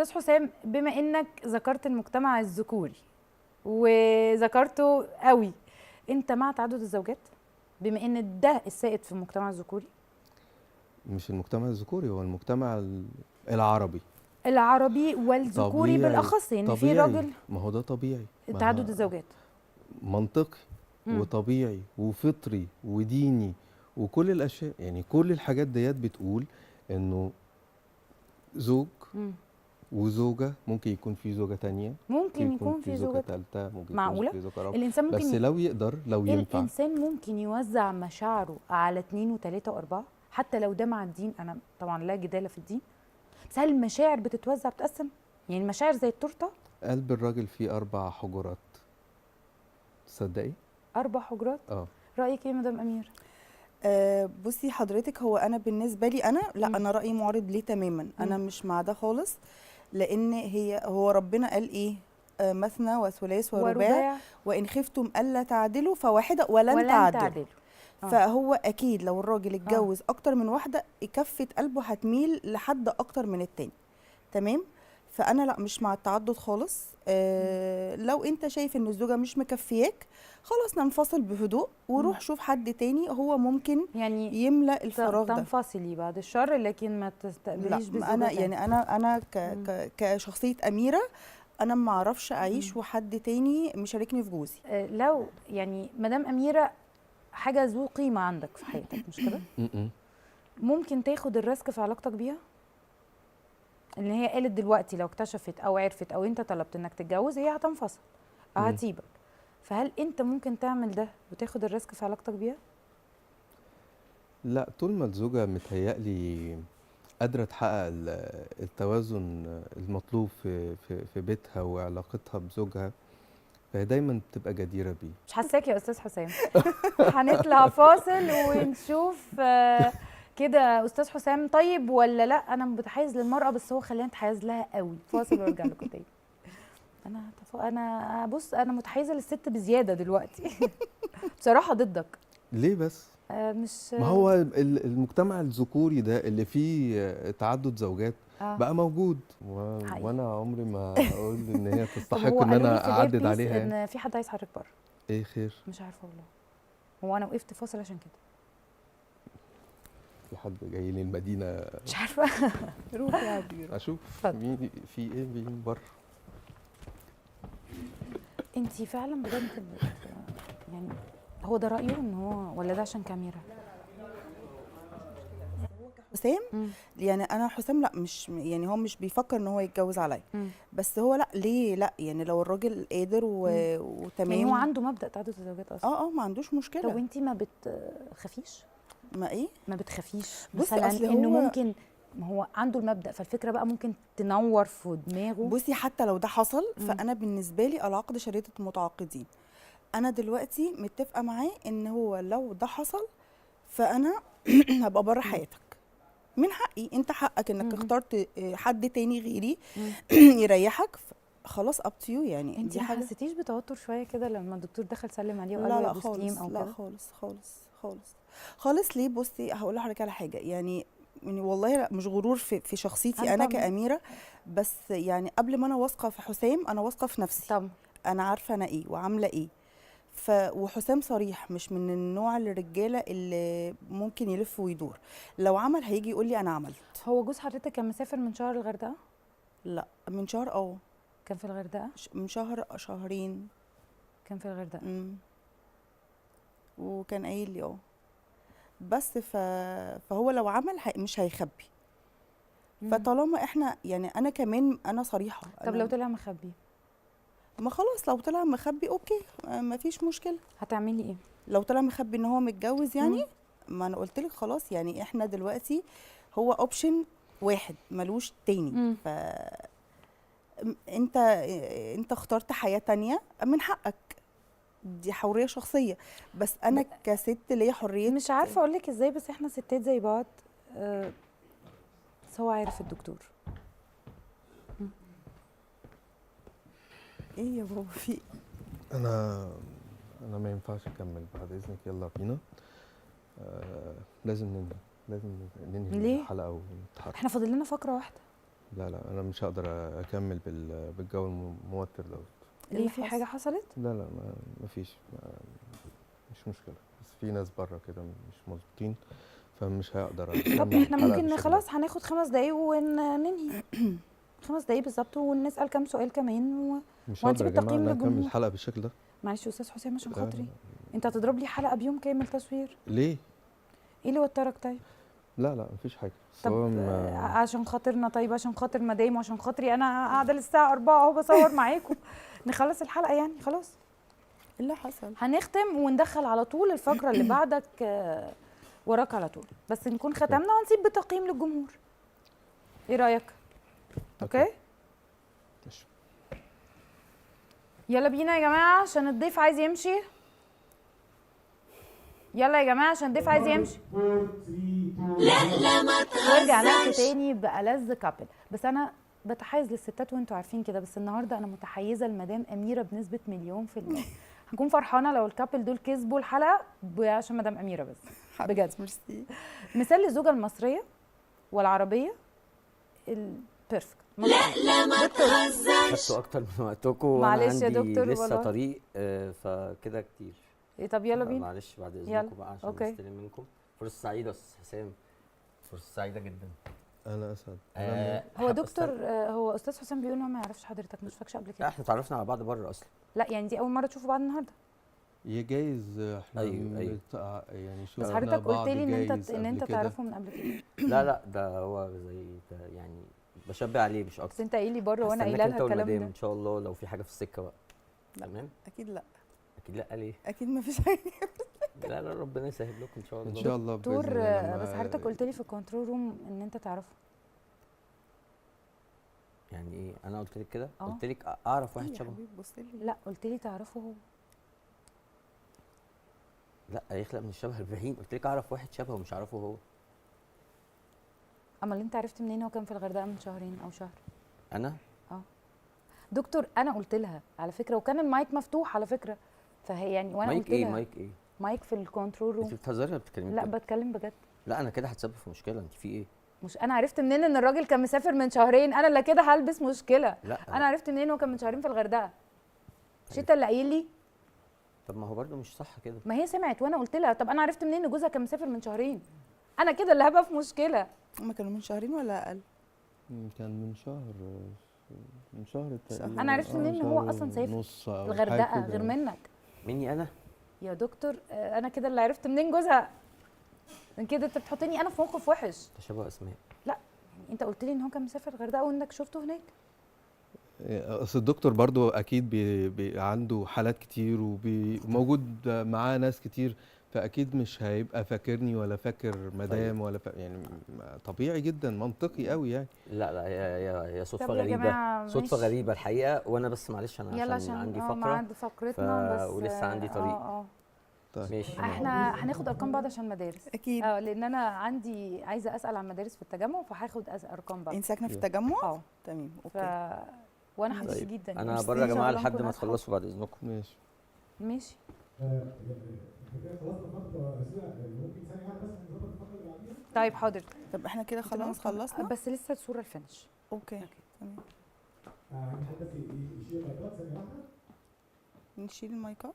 استاذ حسام، بما انك ذكرت المجتمع الذكوري وذكرته قوي، انت مع تعدد الزوجات بما ان ده السائد في المجتمع الذكوري؟ مش المجتمع الذكوري، هو المجتمع العربي. العربي والذكوري بالاخص، يعني في راجل. ما هو ده طبيعي تعدد الزوجات منطقي وطبيعي وفطري وديني وكل الاشياء، يعني كل الحاجات ديت بتقول انه زوج وزوجه، ممكن يكون في زوجه ثانية، ممكن يكون في زوجه ثالثة، ممكن معقولة؟ يكون في زوجه رابعه. الانسان ممكن بس لو يقدر، لو ينفع الانسان ممكن يوزع مشاعره على 2 و3 و4، حتى لو ده مع الدين. انا طبعا لا جدال في الدين، بس هل المشاعر بتتوزع، بتقسم؟ يعني المشاعر زي التورتة. قلب الراجل فيه 4 حجرات، تصدقي؟ 4 حجرات؟ رايك ايه يا مدام امير؟ بصي حضرتك، هو انا بالنسبة لي انا لا، انا رايي معارض ليه تماما. انا مش مع ده خالص، لان هو ربنا قال ايه؟ مثنى وثلاث ورباع، وان خفتم الا تعدلوا فواحدة ولن تعدلوا. فهو اكيد لو الراجل اتجوز اكتر من واحدة، كفه قلبه هتميل لحد اكتر من التاني، تمام؟ فانا لا، مش مع التعدد خالص. لو انت شايف ان الزوجة مش مكفياك، خلاص ننفصل بهدوء وروح شوف حد تاني هو ممكن يعني يملأ الفراغ ده. تنفصلي بعد الشر، لكن ما تستقبليش بالزوجه. انا يعني انا كشخصية اميره، انا ما اعرفش اعيش وحد تاني مشاركني في جوزي. لو يعني مدام اميره حاجة ذو قيمة عندك في حياتك، مش كده؟ ممكن تاخد ال risk في علاقتك بيها؟ ان هي قالت دلوقتي لو اكتشفت او عرفت او انت طلبت انك تتجوز، هي هتنفصل او هتسيبك، فهل انت ممكن تعمل ده وتاخد ال risk في علاقتك بيها؟ لا، طول ما الزوجة متهيألي قادرة تحقق التوازن المطلوب في في بيتها وعلاقتها بزوجها، فهي دايما بتبقى جديرة بيه. مش حاساك يا استاذ حسام. هنطلع فاصل ونشوف كده استاذ حسام طيب ولا لا. انا متحيز للمراة، بس هو خلاني اتحيز لها قوي. فاصل وارجع لكم تاني. انا بص، انا متحيزه للست بزيادة دلوقتي. بصراحة ضدك. ليه بس؟ مش ما هو المجتمع الذكوري ده اللي فيه تعدد زوجات بقى موجود، وانا عمري ما اقول ان هي تستحق ان انا اعدد عليها. ان في حد عايز حضرتك بره. ايه خير؟ مش عارفه والله، هو انا وقفت فاصل عشان كده. في حد جاي لي المدينة مش عارفه. روح يا عبير اشوف مين في ايه مين بره. انت فعلا بجد يعني هو ده رايه ان هو، ولا ده عشان كاميرا؟ حسام يعني انا حسام لا، مش يعني هو مش بيفكر ان هو يتجوز عليا، بس هو لا، ليه لا؟ يعني لو الراجل قادر وتمام، يعني هو عنده مبدا تعدد الزوجات اصلا. ما عندوش مشكلة. طب وانت ما بتخافيش؟ ما ايه؟ ما بتخافيش مثلا انه ممكن، ما هو عنده المبدا، فالفكرة بقى ممكن تنور في دماغه. بصي حتى لو ده حصل، فانا بالنسبة لي العقد شريطه متعاقدين. انا دلوقتي متفقه معاه ان هو لو ده حصل فانا هبقى بره حياتك، من حقي، انت حقك انك اخترت حد تاني غيري يريحك، خلاص up to you. يعني انت ما حسيتيش بتوتر شوية كده لما الدكتور دخل سلم عليه وقال له لا خالص، او لا كده؟ خالص خالص خالص خالص. ليه؟ بصي هقول لحضرتك على حاجة، يعني والله لا، مش غرور في شخصيتي انا كأميرة، بس يعني قبل ما انا واثقة في حسام انا واثقة في نفسي. طبعا انا عارفه انا ايه وعامله ايه. وحسام صريح، مش من النوع الرجالة اللي ممكن يلف ويدور، لو عمل هيجي يقول لي انا عملت. هو جوز حضرتك كان مسافر من شهر الغردقه؟ لا من شهر، كان في الغردقه؟ من شهر شهرين كان في الغردقه. وكان قايل لي بس فهو لو عمل مش هيخبي. فطالما احنا يعني انا كمان انا صريحه. طب لو طلع مخبي؟ ما خلاص لو طلع مخبي okay، ما فيش مشكلة. هتعملي ايه لو طلع مخبي ان هو متجوز؟ يعني ما انا قلت لك خلاص، يعني احنا دلوقتي هو option واحد ملوش تاني. ف انت اخترت حياة تانية، من حقك، دي حرية شخصية، بس انا كست ليا حرية. مش عارفه اقول لك ازاي، بس احنا ستات زي بعض. بس هو عارف الدكتور. ايه يا بابا في ايه؟ انا ما ينفعش اكمل بعد اذنك، يلا بينا. لازم ننهي، لازم ننهي الحلقة ونتحرك. احنا فاضل لنا فقره واحدة. لا لا انا مش هقدر اكمل بالجو الموتر دوت. ليه، في حاجة حصلت؟ لا لا ما فيش، مش مشكلة، بس في ناس بره كده مش مظبوطين فمش هقدر. طب احنا ممكن خلاص هناخد 5 دقايق وننهي. 5 دقايق بالظبط، ونسال كام سؤال كمان مش هقدر يا جماعة انا اكمل الحلقة بالشكل ده. معلش يا استاذ حسام عشان خاطري، انت هتضرب لي حلقة بيوم كامل تصوير ليه؟ ايه اللي وترك طيب؟ لا لا مفيش حاجة. طب عشان خاطرنا، طيب عشان خاطر مدام وعشان خاطري انا قاعدة للساعة 4 اهو بصور معاكم. نخلص الحلقة يعني خلاص. ايه اللي حصل؟ هنختم وندخل على طول الفقرة اللي بعدك وراك على طول، بس نكون ختمنا ونسيب بتقييم للجمهور. ايه رايك؟ okay؟ ماشي. يلا بينا يا جماعة عشان الضيف عايز يمشي. يلا يا جماعة عشان الضيف عايز يمشي. لا لا ما تهزرش. ورجعنا لكم تاني بألذ couple، بس انا بتحيز للستات وانتوا عارفين كده، بس النهارده انا متحيزه لمدام اميره بنسبة 1,000,000%. هكون فرحانة لو ال couple دول كسبوا الحلقة عشان مدام اميره بس بجد. ميرسي. مثال للزوجة المصرية والعربية ال perfect. لا لا ما تهزرش. خدتوا اكتر من وقتكم وانا عندي لسه والله. طريق فكده كتير. طب يلا بينا. معلش بعد اذنكم بقى عشان نستلم منكم. فرصة سعيدة يا استاذ حسام، فرصة سعيدة جدا. انا اسعد. هو دكتور هو استاذ حسام بيقول ان هو ما يعرفش حضرتك، ما شافكش قبل كده. لا احنا اتعرفنا على بعض بره اصلا. لا يعني دي اول مرة تشوفوا بعض النهارده. يا جايز احنا أيوة. يعني بس حضرتك قلت لي ان انت تعرفه من قبل كده. لا لا ده هو زي يعني بشبه عليه مش اكتر. بس انت قايل لي بره وانا قايله لها الكلام ده. ان شاء الله لو في حاجة في السكة بقى. تمام؟ اكيد لا. اكيد لا ليه؟ اكيد ما فيش حاجة. لا لا ربنا يسهل لكم ان شاء الله. ان شاء الله دكتور. بس حضرتك قلت لي في ال control room ان انت تعرفه. يعني ايه؟ انا قلت لك كده؟ قلت لك اعرف واحد شبهه. لا قلت لي تعرفه هو. لا يخلق من الشبه 40. قلت لك اعرف واحد شبهه ومش اعرفه هو. امال انت عرفت منين هو كان في الغردقه من شهرين او شهر؟ انا؟ دكتور انا قلت لها على فكرة، وكان المايك مفتوح على فكرة، فهي يعني وانا قلت لها. مايك ايه؟ مايك في ال control room. انت بتهزري ولا بتتكلمي؟ لا بتكلم بجد. لا انا كده هتسبب في مشكلة. انت في ايه؟ مش انا عرفت منين ان الراجل كان مسافر من شهرين؟ انا اللي كده هلبس مشكلة. لا انا عرفت منين هو كان من شهرين في الغردقه؟ مش انت اللي قايل لي؟ طب ما هو برده مش صح كده. ما هي سمعت وانا قلت لها. طب انا عرفت منين ان جوزها كان مسافر من شهرين؟ انا كده اللي هبقى في مشكلة. هما كانوا من شهرين ولا اقل؟ كان من شهر، من شهر تقريبا. انا عرفت منين ان هو اصلا سافر الغردقه غير منك؟ مني انا؟ يا دكتور انا كده اللي عرفت منين جوزها. من كده انت بتحطني انا في موقف وحش. تشابه اسماء. لا يعني انت قلت لي ان هو كان مسافر الغردقه وانك شفته هناك. اصل الدكتور برضو اكيد بي عنده حالات كتير وموجود معاه ناس كتير، فاكيد مش هيبقى فاكرني ولا فاكر مدام ولا يعني طبيعي جدا، منطقي قوي يعني. لا لا هي صدفة غريبة، صدفة غريبة الحقيقة. وانا بس معلش انا عشان عندي فقره، ميعاد فقرتنا بس ولسه عندي طريق. طيب ماشي. احنا هناخد ارقام بعض عشان مدارس اكيد. لان انا عندي عايزه اسال عن مدارس في التجمع، فهاخد ارقام بعض. انت ساكنة في التجمع؟ تمام okay. وانا حبيبتي جدا. انا بره يا جماعة لحد ما تخلصوا بعد اذنكم. ماشي ماشي. طيب حاضر. طب احنا كده خلاص خلصنا، بس لسه الصورة ال finish. okay تمام. نشيل المايكات.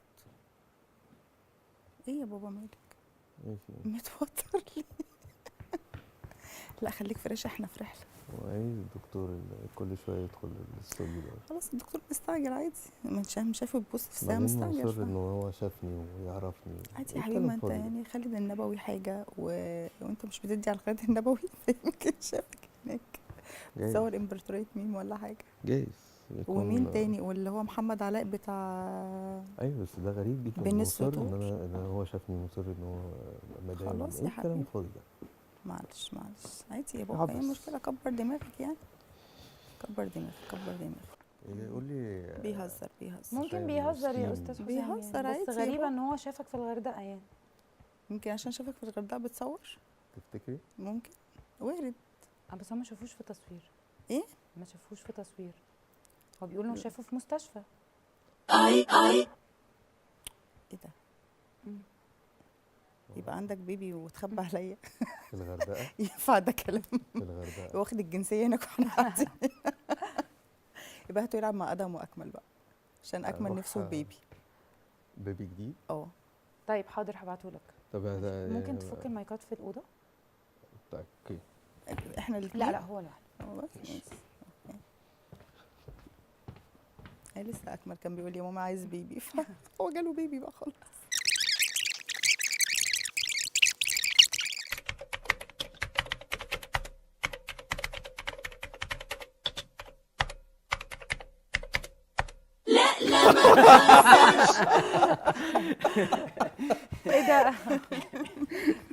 ايه يا بابا مالك؟ متوتر ليه؟ لا خليك fresh، احنا في رحله. هو ايه الدكتور اللي كل شوية يدخل الاستوديو ده؟ خلاص الدكتور مستعجل عادي، ما انت شايفه بيبص في الساعة مستعجل. مصر ان هو شافني ويعرفني عادي يا حبيبي. ما انت يعني خالد النبوي حاجة وانت مش بتدي على خالد النبوي، فيمكن شافك هناك بتصور امبراطورية ميم ولا حاجة. جايز. ومين تاني؟ واللي هو محمد علاء بتاع. ايوه بس ده غريب جدا، مصر ان هو شافني، مصر ان هو مدام. خلاص يا حبيبي الكلام الفاضي ده. معلش معلش عادي يا بابا، ايه المشكلة؟ كبر دماغك يعني، كبر دماغك كبر دماغك. يقول لي بيهزر بيهزر، ممكن بيهزر يا استاذ حسام، بيهزر عادي. بس غريبة ان هو شافك في الغردقه يعني. يمكن عشان شافك في الغردقه بتصور. تفتكري؟ ممكن، وارد. بس هو ما شافوش في تصوير. ايه؟ ما شافوش في تصوير، هو بيقول انه شافه في مستشفى. اي اي ايه ده؟ يبقى عندك baby وتخبي عليا؟ في الغردقه. ينفع ده كلام؟ في الغردقه. واخد الجنسية هناك واحنا قاعدين. يبقى هاته يلعب مع ادهم واكمل بقى، عشان اكمل هنروح، نفسه في baby. baby جديد. اه. طيب حاضر، هبعته لك. طب هذا ممكن تفك المايكات في الاوضة؟ طيب okay. احنا الاثنين؟ لا لا، هو لوحده. هو بس؟ ماشي. okay. أنا لسه اكمل كان بيقول لي يا ماما عايز baby، فهو جاله baby بقى خلاص. لا لا ما تهزرش. ايه ده؟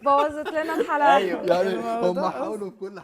بوظت لنا الحلقة. يعني هم الموضوع حاولوا بكل